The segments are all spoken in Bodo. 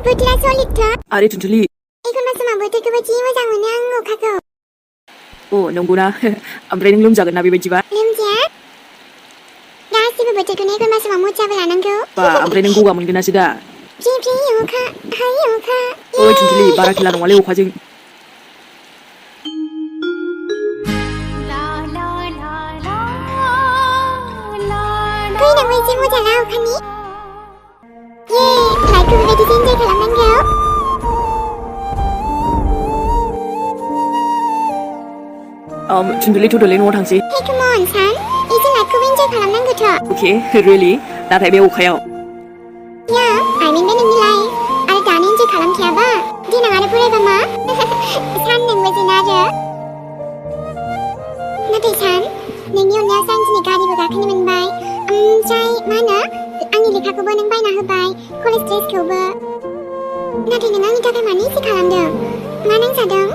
बोथोरा सलिडथ'। आरे थुनथुलि। एखनबा समाव बोथोरखौबो जि मोजां मोनो आं अखाखौ। अ नंगौना ओमफ्राय नों लोमजागोन ना बेबायदिबा? लोमजाया। गासिबो बोथोरखौनो एखनबा समाव मोजांबो लानांगौ। बा ओमफ्राय नों गगा मोनगोनासो दा। फ्रि फ्रि अखा हायो अखा। ओइ थुनथुलि बारा खेला नङालै अखाजों। फैनांगौ एसे मोजां ना अखानि। ये लाइफखौ बेबायदिसो इन्जय खालामनांगौ। थुनथुलि थ'दोलै न'आव थांसै। Hey come on सान एसे लाइफखौबो इन्जय खालामनांगौथ'। अके रियेलि नाथाय बे अखायाव। या I mean बे नोंनि लाइफ आरो दानो इन्जय खालामखायाबा देनां आरो बोरायबा मा सान नोंबो जेना आरो। नाथाय सान नोंनि अननायाव आं दिनै गारिबो गाखोनो मोनबाय ओमफ्राय मा होनो आंनि लेखाखौबो नों बायना होबाय कलेज ड्रेसखौबो। नाथाय नों आंनि थाखाय मानो इसे खालामदों मा नांजादों?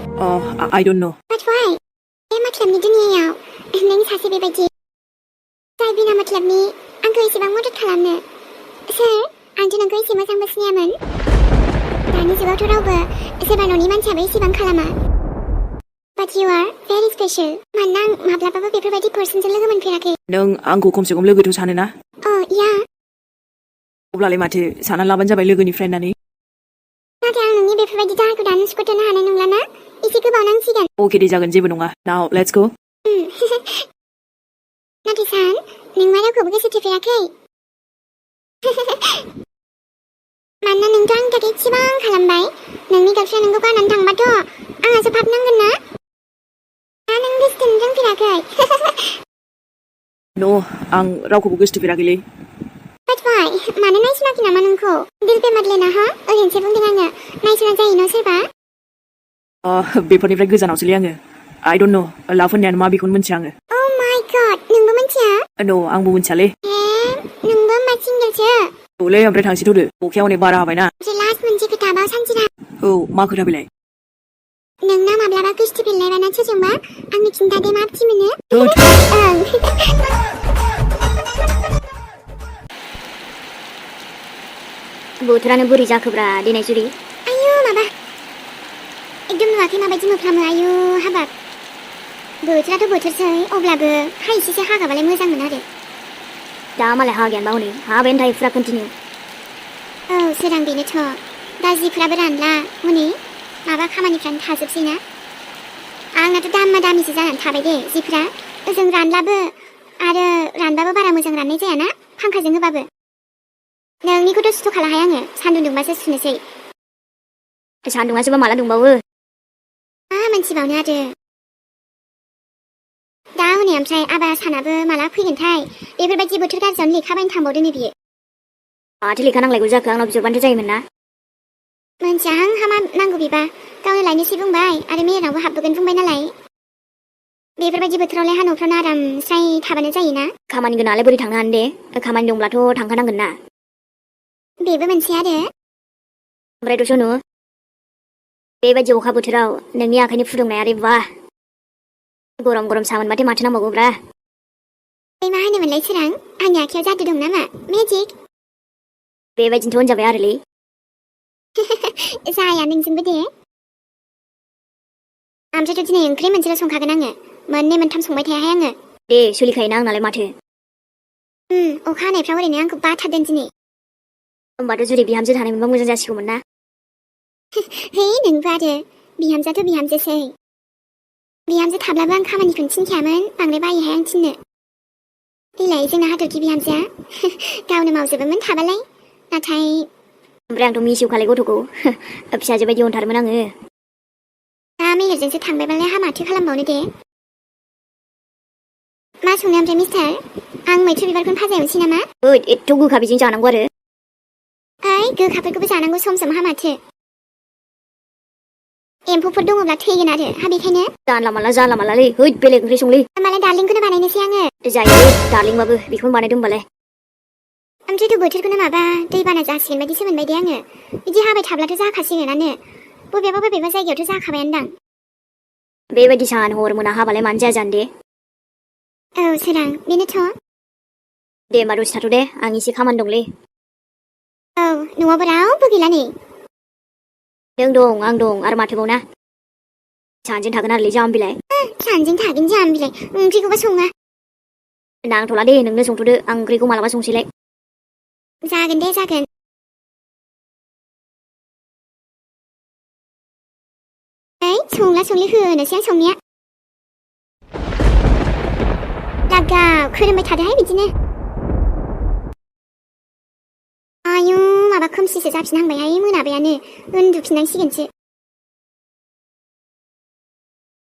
I don't know. But why? बे मतलबनि दुनियायाव नों सासे बेबायदि जाय बिना मतलबनि आंखौ एसेबां मदद खालामनो। सोर आंथ' नोंखौ एसे मोजांबो सिनायामोन। दानि जुगावथ' रावबो सोरबा न'नि मानसियाबो एसेबां खालामा। But you are very special. मानोना आं माब्लाबाबो बेफोरबायदि पार्सनजों लोगो मोनफेराखै। नों आंखौ खमसे खम लोगोथ' सानो ना? या। अब्लालाय माथो सानना लाबानो जाबाय लोगोनिफ्राय होननानै। नाथाय आं नोंनि बेफोरबायदि दाहारखौ दानो सुख'थ'नो हानाय नंलाना एसे गोबाव नांसिगोन। अके दे जागोन जेबो नङा। Now let's go. नाथाय सान नों मा रावखौबो गोसो थोफेराखै। मानोना नोंथ' आंनि थाखाय इसेबां खालामबाय नोंनि गार्लफ्रेन्ड नोंखौ गारनानै थांबाथ' आंहासो पाप नांगोन ना? दा नों गोसो थोनो रोंफेराखै। न' आं रावखौबो गोसोथोफेराखैलै। But why? मानो नायसनाखै नामा नोंखौ? दिल पे मत लेना हा ओरैनोसो बुंदों आङो नायसना जायो न' सोरबा। बेफोरनिफ्राय गोजानावसोलै आङो। I don't know लाभ होननायानो मा बेखौनो मिन्थिया आङो। Oh my god नोंबो मिन्थिया? न' आंबो मिन्थियालै। नोंबो होमबा सिंगेलसो? औलै ओमफ्राय थांसै थ'दो अखाया हनै बारा हाबायना। ओमफ्राय लास्ट मोनसे खोथा बाव सानजिरा। औ मा खोथा बेलाय? नोंना माब्लाबा गोसोथोफेरलायबायना सोरजोंबा आंनो खिन्थादे माबायदि मोनो? थोद। ओं। बोथोरानो बोरै जाखोब्रा दिनै जुरि? आयु माबा एकदम नुवाखै माबायदि मोफ्लामो आयु हाबाब। बोथोराथ' बोथोरसै अब्लाबो हा एसेसो हागाबालाय मोजांमोन आरो। दा मालाय हागायानोबा हनै हाबायानो थायो फुरा कन्टिनिउ। औ सोरां बेनोथ' दा जिफोराबो रानला हनै माबा खामानिफ्रानो थाजोबसै ना। आंनाथ' दामा दामिसो जानानै थाबाय दे जिफोरा ओजों रानलाबो आरो रानबाबो बारा मोजां राननाय जायाना फांखाजों होबाबो। नोंनिखौथ' सुथ' खालाहाय आङो सान्दुं दुंबासो सुनोसै। सान्दुङासोबा माला दुंबावो? मा मोनथिबावनो आरो। दा हनै ओमफ्राय आबा सानाबो माला फैगोनथाय बेफोरबायदि बोथोर गाज्रियावनो लेखा बायनो थांबावदों नै बियो। माथो लेखा नांलायगौ जाखो आंनाव बिहरबानोथ' जायोमोन ना। मोनथियाहां मा नांगौ बेबा गावनो लायनोसै बुंबाय आरो मेहेरावबो हाबबोगोन बुंबाय नालाय। बेफोरबायदि बोथोरावलाय हा न'फ्रावनो आराम स्राय थाबानो जायोना। खामानि गोनाङालाय बोरै थांनो हानो दे खामानि दंब्लाथ' थांखानांगोन ना। बेबो मोनसे आरो। ओमफ्रायथ' सनु बेबायदि अखा बोथोराव नोंनि आखाइनि फुदुंनाय आरो बा गरम गरम साहा मोनबाथाय माथो नांबावगौब्रा। बै मा होनोमोनलाय सोरां आंनि आखायाव जादु दं नामा मेजिक? बेबायदिनोथ' होनजाबाय आरोलै। जाया नोंजोंबो दे। ओमफ्रायथ' दिनै ओंख्रि मोनसेल' संखागोन आङो मोननै मोनथाम संबाय थायाहाय आङो। दे सोलिखायोना आंनालाय माथो। अखा हानायफ्राव ओरैनो आंखौ बाथारदों दिनै। होमबाथ' जुदि बिहामजो थानाय मोनबा मोजां जासिगौमोन ना। हे नोंबो आरो बिहामजोआथ' बिहामजोसै। बिहामजो थाब्लाबो आं खामानिखौनो थिनखायामोन बांद्राय बायोहाय आं थिननो। देलाय जोंना हाथरखि बिहामजोआ गावनो मावजोबोमोन थाबालाय नाथाय। ओमफ्राय आंथ' मिसेवखालाय गथ'खौ फिसाजो बायदि अनथारोमोन आङो। दा मेहेरजोंसो थांबायबालाय हा माथो खालामबावनो दे। मा संनो ओमफ्राय मिस्टार आं मैथ्रु बिबारखौनो भाजा एवनोसै नामा? ओइ एथ' गोखा बेजों जानांगौ आरो? ओइ गोखाफोरखौबो जानांगौ सम सम हा माथो। एम्फौफोर दङब्ला थैगोन आरो हा बेखायनो। जानला मालालै हैद बेलेग ओंख्रि संलै। होमबालाय दार्लिंखौनो बानायनोसै आङो। जायो दार्लिंबाबो बेखौनो बानायदों होमबालाय। ओमफ्रायथ' बोथोरखौनो माबा दैबाना जासिगोन बायदिसो मोनबाय दे आङो। बिदि हाबाय थाब्लाथ' जाखासिगोनानो बबेबा बबेबा जायगायावथ' जाखाबायानोदां। बेबायदि सान हर मोना हाबालाय मानो जाया जानो दे। औ सोरां बेनोथ'। दे होमबा दसे थाथ' दे आं एसे खामानि दंलै। औ न'आवबो रावबो गैला नै। नों दं आं दं आरो माथोबाव ना सानैजों थागोन आरोलै जाम्बिलाय सानैजों थागोन जाम्बिलाय ओंख्रिखौबा सङा नांथ'ला दे नोंनो संथ'दो आं ओंख्रिखौ मालाबा संसैलाय जागोन दे जागोन ओइ संला संलि होनोसै आं संनाया लागाव खोरोमबाय थादोहाय बिदिनो आयु माबा खोमसिसो जाफिनहांबायहाय मोनाबायानो उन्दुफिननांसिगोनसो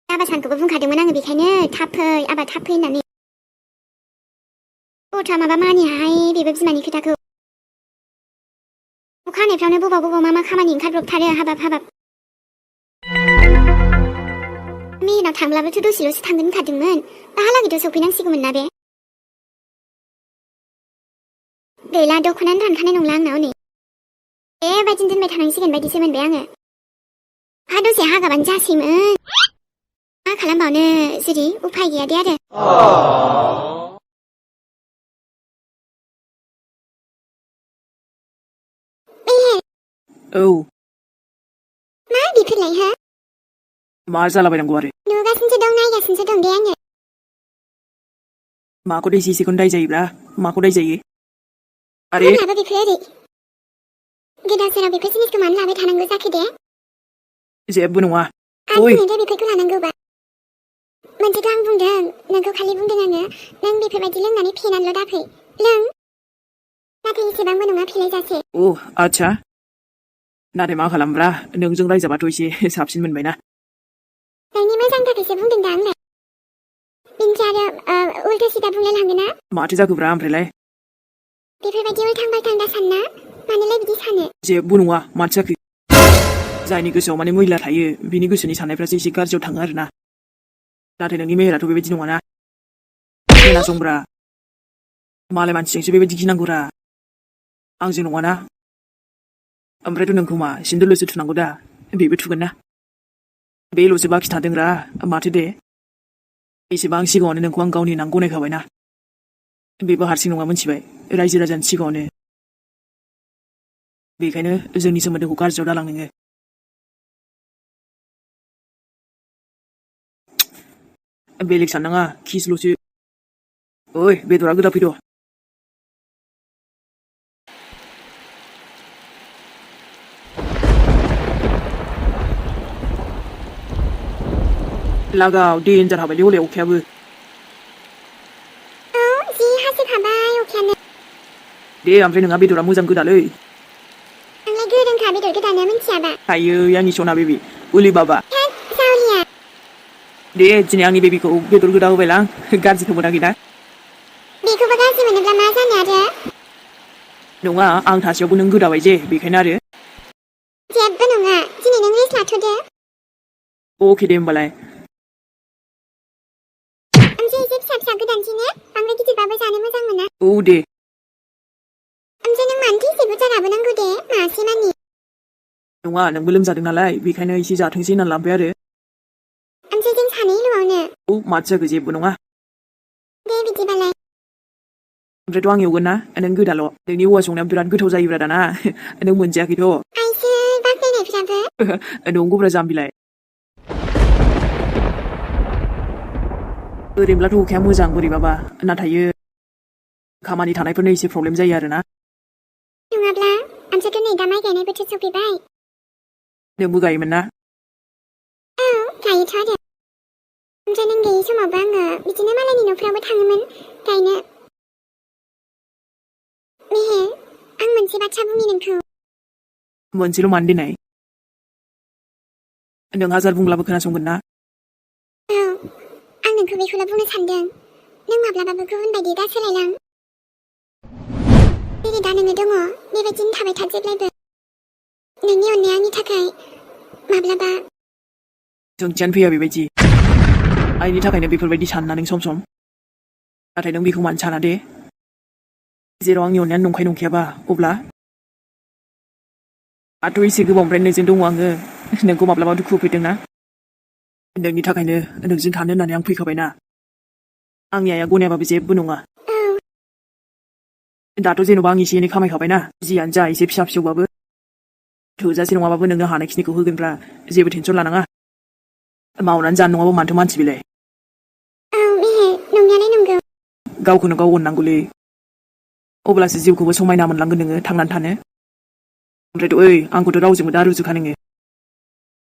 आबा सानखौबो बुंखादोंमोन आङो बेखायनो थाब फै आबा थाब फै होननानै गथ'आ माबा मानियाहाय बेबो बिमानि खोथाखौ अखा हानायफ्रावनो बबाव मा खामानि ओंखारब्रबथारो हाबाब मेहेनाव थांब्लाबोथ' दसेल'सो थांगोन होनखादोंमोन दाहालागैथ' सफैनांसिगौमोन ना बे गैला दख'नानो रानखानाय नंला आंनाव नै बेबायदिनो दोनबाय थानांसिगोन बायदिसो मोनबाय आङो हा दसे हागाबानो जासैमोन मा खालामबावनो जुदि उफाय गैया दे आरो औ मा बेफोरलाय हा मा जालाबायनांगौ आरो नुगासिनोसो दं नायगासिनोसो दं दे आङो माखौ दै एसेखौनो दाय जायोब्रा माखौ दाय जायो आरे माबा बेफोर ओरै गोदाव सोराव बेफोर जिनिसखौ मानो लाबाय थानांगौ जाखो दे जेबो नङा आं ओइ बुंनो दे बेफोरखौ लानांगौबा मोनसेथ' आं बुंदों नोंखौ खालि बुंदों आङो नों बेफोरबायदि लोंनानै फेनानैल' दाफै लों नाथाय एसेबांबो नङा फेलायजासे अ आच्छा नाथाय मा खालामब्रा नोंजों रायजाबाथ' एसे साबसिन मोनबायना नोंनि मोजां थाखायसो बुंदों दा आंलाय बेनिफ्राय आरो उल्था सिदा बुंलायलाङो ना माथो जाखोब्रा ओमफ्रायलाय बेफोरबायदि उल्थां बाल्थां दा सानना मानोलाय बिदि सानो जेबो नङा माथो जाखो जायनि गोसोआव माने मैला थायो बिनि गोसोनि साननायफ्रासो एसे गाज्रियाव थाङो आरोना नाथाय नोंनि मेहेराथ' बेबायदि नङाना खोनासंब्रा मालाय मानसिजोंसो बेबायदि गिनांगौरा आंजों नङाना ओमफ्रायथ' नोंखौ मा सिन्दुरल'सो थुनांगौ दा बेबो थुगोन ना बेल'सो बाखि थादोंरा माथो दे एसेबां सिगाङावनो नोंखौ आं गावनि होननानै गनायखाबायना बेबो हारसिं नङा मोनथिबाय रायजो राजानि सिगाङावनो बेखायनो जोंनि सोमोन्दोखौ गाज्रियाव दालां नोङो बेलेग साननाङा खिसल'सो ओइ बेदरा गोदा फैद' लागाव देन्जार हाबायलै हले अखायाबो औ जि हासिखाबाय अखायानो दे ओमफ्राय नोंहा बेदरा मोजां गोदालै आंलाय गोरोंखा बेदर गोदानो मिन्थियाबा हायो आंनि सना बेबि उलि बाबा जावलिया दे दिनै आंनि बेबिखौ बेदर गोदा होबायलां गाज्रिखौ मोनाखैना बेखौबो गाज्रि मोनोब्ला मा जानो आरो नङा आं थासेयावबो नों गोदाबाय जे बेखायनो आरो जेबो नङा दिनै नों रेस्ट लाथ'दो अके दे होमबालाय ओमफ्राय एसे फिसा फिसा गोदानसै ने बांद्राय गिदिरबाबो जानो मोजां मोना औ दे ओमफ्राय नों मानोथो एसे बुरजा लाबोनांगौ दे मासे मानि नङा नोंबो लोमजादों नालाय बेखायनो एसे जाथोंसै होननानै लाबोबाय आरो ओमफ्राय जों सानैल'आवनो औ माथो जाखो जेबो नङा दे बिदिबालाय ओमफ्रायथ' आं एवगोन ना नों गोदाल' नोंनि औवा संनाया बिराद गोथाव जायोब्रा दाना नों मोनजायाखैथ' आइसो बाख्नायनायफ्राबो नंगौब्रा जाम्बिलाय ओरैनोब्लाथ' अखाया मोजां बोरैबाबा नाथायो खामानि थानायफोरनो एसे प्रब्लेम जायो आरोना नङाब्ला आमफ्रायथ' नै दा माइ गायनाय बोथोर सफैबाय नोंबो गायोमोन ना औ गायोथ' आरो ओमफ्राय नों गैयि समावबो आङो बिदिनो मालायनि न'फ्रावबो थाङोमोन गायनो मेहेर आं मोनसे बाथ्रा बुंनि नोंखौ मोनसेल' मानो देनाय नों हाजार बुंब्लाबो खोनासंगोन ना औ आं नोंखौ बेखौल' बुंनो सानदों नों माब्लाबाबो गुबुन बायदि दा सोलायलां जेरै दा नोङो दङ बेबायदिनो थाबाय था जेब्लायबो नोंनि अननाया आंनि थाखाय माब्लाबा सोंथियानो फैया बेबायदि आइनि थाखायनो बेफोरबायदि सानना नों सम सम नाथाय नों बेखौ मानो साना दे जेराव आंनि अननायानो नंखाय नंखायाबा अब्ला दाथ' एसे गोबावनिफ्राय नोंजों दङ आङो नोंखौ माब्लाबा दुखु होफैदोंना नोंनि थाखायनो नोंजों थानो होननानै आं फैखाबायना आंनि आइया गनायाबाबो जेबो नङा औ दाथ' जेन'बा आं एसे एनै खामायखाबायना जियानो जा एसे फिसा फिसौबाबो थोजासे नङाबाबो नोंनो हानायखिनिखौ होगोनब्रा जेबो टेनसन लानाङा मावनानै जानो नङाबा मानोथो मानसि बेलाय औ मेहेर नंनायालाय नंगौ गावखौनो गाव अननांगौलै अब्लासो जिउखौबो समायना मोनलांगोन नोङो थांनानै थानो ओमफ्रायथ' ओइ आंखौथ' रावजोंबो दा रुजुखा नोङो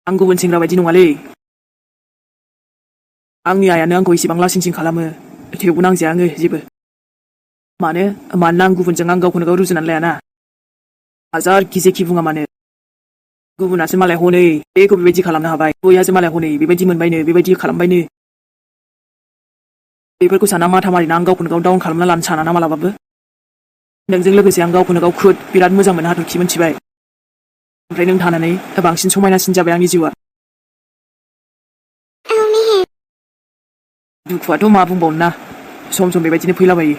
आं गुबुन सेंग्रा बायदि नङालै आंनि आइयानो आंखौ इसेबां लासिंसिं खालामो थेवबो नांजाया आङो जेबो मानोना आं गुबुनजों आं गावखौनो गाव रुजुनानै लायाना हाजारखि जेखि बुङा मानो गुबुनासो मालाय हनै बेखौ बेबायदि खालामनो हाबाय बयहासो मालाय हनै बेबायदि मोनबायनो बेबायदि खालामबायनो बेफोरखौ साना माथा मारिना आं गावखौनो गाव डाउन खालामना लानो साना ना मालाबाबो नोंजों लोगोसे आं गावखौनो गाव बिराद मोजां मोनो हाथरखि मोनथिबाय ओमफ्राय नों थानानै बांसिन समायनासिन जाबाय आंनि जिउआ औ मेहेर दुखुआथ' मा बुंबावनो ना सम सम बेबायदिनो फैलाबायो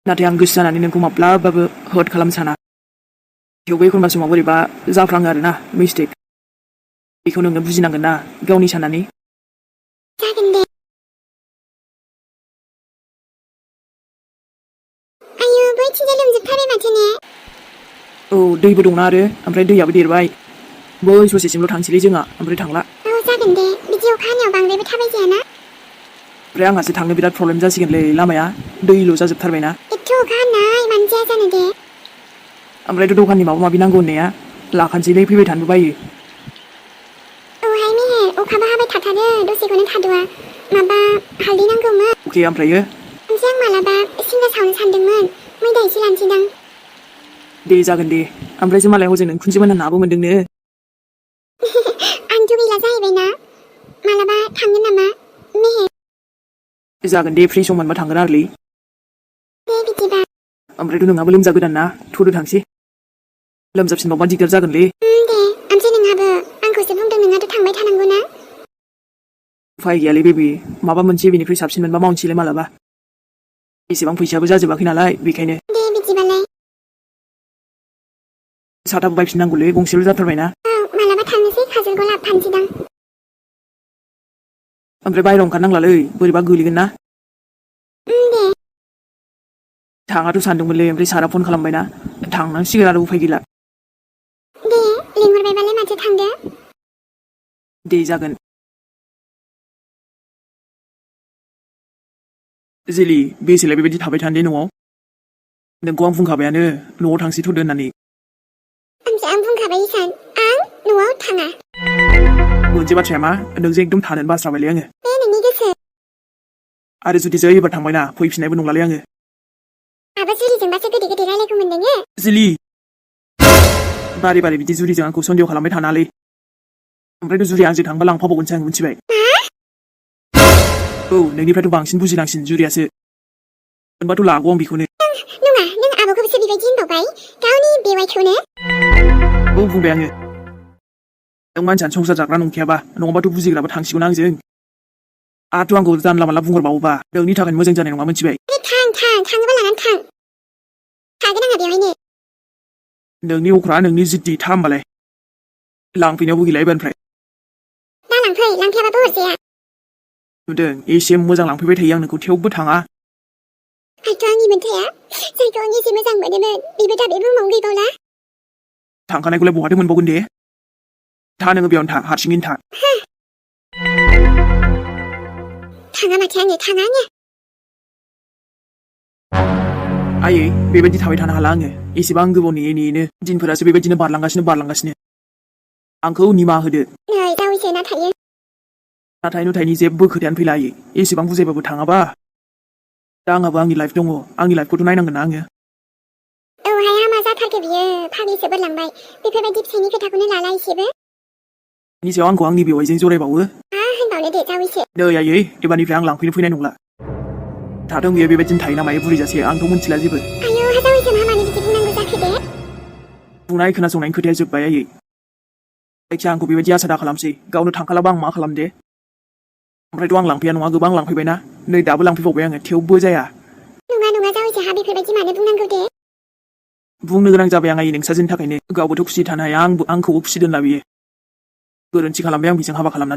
नाथाय आं गोसो जानानै नोंखौ माब्लाबाबो हार्ट खालामनो साना थेवबो एखनबा समाव बोरैबा जाफ्लाङो आरोना मिस्टेक बेखौ नोंनो बुजिनांगोन ना गावनि साननानै जागोन दे आयु बैथिंजाय लोमजोबथारबाय माथो ने औ दैबो दंना आरो ओमफ्राय दैयाबो देरबाय बै ससेसिमल' थांसैलै जोंहा ओमफ्राय थांला औ जागोन दे बिदि अखा हानायाव बांद्रायबो थाबाय जायाना ओमफ्राय आंहासो थांनो बिराद प्रब्लेम जासिगोनलै लामाया दैल' जाजोबथारबायना एथ' अखा हानाय मानो जाया जानो दे ओमफ्रायथ' दखाननि माबा माबि नांगौ होननाया लाखानोसैलै फैबाय थानोबो बायो औहाय मेहेर अखाबो हाबाय थाथारो दसेखौनो थाद'आ माबा हालदै नांगौमोन अके ओमफ्रायो ओमफ्राय आं मालाबा सिंगा सावनो सानदोंमोन मैदा एसे लानोसैदां दे जागोन दे ओमफ्रायसो मालाय हजों नोंखुनजोमोनहा नाबो मोनदोंनो आंथ' गैला जाहैबायना मालाबा थांगोन नामा मेहेर जागोन दे फ्रि सम मोनबा थांगोन आरोलै दे बिदिबा ओमफ्रायथ' नोंहाबो लोमजागोदान ना थ'दो थांसै लोमजाफिनबावबा दिगदार जागोनलै दे ओमफ्राय नोंहाबो आंखौसो बुंदों नोंहाथ' थांबाय थानांगौ ना उफाय गैयालै बेबि माबा मोनसे बेनिफ्राय साबसिन मोनबा मावनोसैलाय मालाबा एसेबां फैसाबो जाजोबाखै नालाय बेखायनो दे बिदिबालाय साथाबो बायफिननांगौलै गंसेल' जाथारबायना औ मालाबा थांनोसै काजलगाव लाबोफानोसैदां ओमफ्राय बायहेरायाव ओंखारनांलालै बोरैबा गोलैगोन ना दे थाङाथ' सानदोंमोनलै ओमफ्राय सारा फन खालामबायना थांनांसिगोन आरो उफाय गैला दे लिंहरबायबालाय माथो थांदो दे जागोन जेलि बेसेलाय बेबायदि थाबाय थानो दे न'आव नोंखौ आं बुंखाबायानो न'आव थांसै थ'दो होननानै ओमफ्राय आं बुंखाबाय इसान आं न'आव थाङा मोनसे बाथ्राया मा नोंजों एकदम थानोनो बास्राबायलै आङो बे नोंनि गोसो आरो जुदि जै एबार थांबायना फैफिननायबो नंलालै आङो माबा जुलिजोंबासो गोदै गोदै रायलायगौमोन नोङो जिलि बारे बारे बिदि जुरिजों आंखौ सन्देह खालामबाय थानालै ओमफ्रायथ' जुरि आंजों थांबा लांफाबावगोनसो आं मिथिबाय औ नोंनिफ्रायथ' बांसिन बुजिनांसिन जुरियासो मोनबाथ' लागौ आं बेखौनो नङा नों आब'खौबोसो बेबायदि होनबावबाय गावनि बेवाइखौनो औ बुंबाय आङो नों मानसियानो संसार जाग्रा नंखायाबा नङाबाथ' बुजिग्राबो थांसिगौना आंजों आरोथ' आंखौ जानला मानला बुंहरबावोबा नोंनि थाखायनो मोजां जानाय नङा मिथिबाय थाङोबा लानानै थां थागोन आंहा बेवहायनो नोंनि अख्रा नोंनि जिद्दि था होमबालाय लांफैनायावबो गैला एबारनिफ्राय दा लांफैयाबाबो अरजाया नुदों एसे मोजां लांफैबाय थायो आं नोंखौ थेवबो थाङा आंथ' आंनि मोनथाया जायखौ आं एसे मोजां मोनोमोन बेबो दा बे बुहुमावनो गैबावला थांखानायखौलाय बहाथो मोनबावगोन दे था नोङो बेयावनो था हारसिङैनो था थाङा माथो थाङा आङो आयै बेबायदि थाबाय थानो हाला आङो एसेबां गोबाव नेयै नेयैनो दिनफोरासो बेबायदिनो बारलांगासिनो आंखौ निमाहा होदो नै जावैसो ना थायो नाथाय नुथायनि जेबो खोथायानो फैला आयै एसेबां बुजायबाबो थाङाबा दा आंहाबो आंनि लाइफ दङ आंनि लाइफखौथ' नायनांगोन ना आङो औहाय हामा जाथारखो बियो फाग्लिसो बोरलांबाय बेफोरबायदि फिसाइनि खोथाखौनो लाला एसेबो बिनि सायाव आंखौ आंनि बेवाइजों जरायबावो होनबावनो दे जावैसो नै आयै एबारनिफ्राय आं लांफैनो फैनाय नंला थाथों बेयो बेबायदिनो थायो ना मायो बुरैजासे आंथ' मिथिला जेबो आयौ जावैसो मा मानो बिदि बुंनांगौ जाखो दे बुंनाय खोनासंनायनि खोथाया जोब्बाय आयै जायखिया आंखौ बेबायदि आसा दा खालामसै गावनो थांखालाबा आं मा खालामदे ओमफ्रायथ' आं लांफैया नङा गोबां लांफैबायना नै दाबो लांफैबावबाय आङो थेवबो जाया नङा जावैसो बेफोरबायदि मानो बुंनांगौ दे बुंनो गोनां जाबाय आं आयै नोंसाजोनि थाखायनो गावबोथ' खुसि थानो हाया आंखौबो खुसि दोनला बियो गोरोन्थि खालामबाय आं बेजों हाबा खालामनानै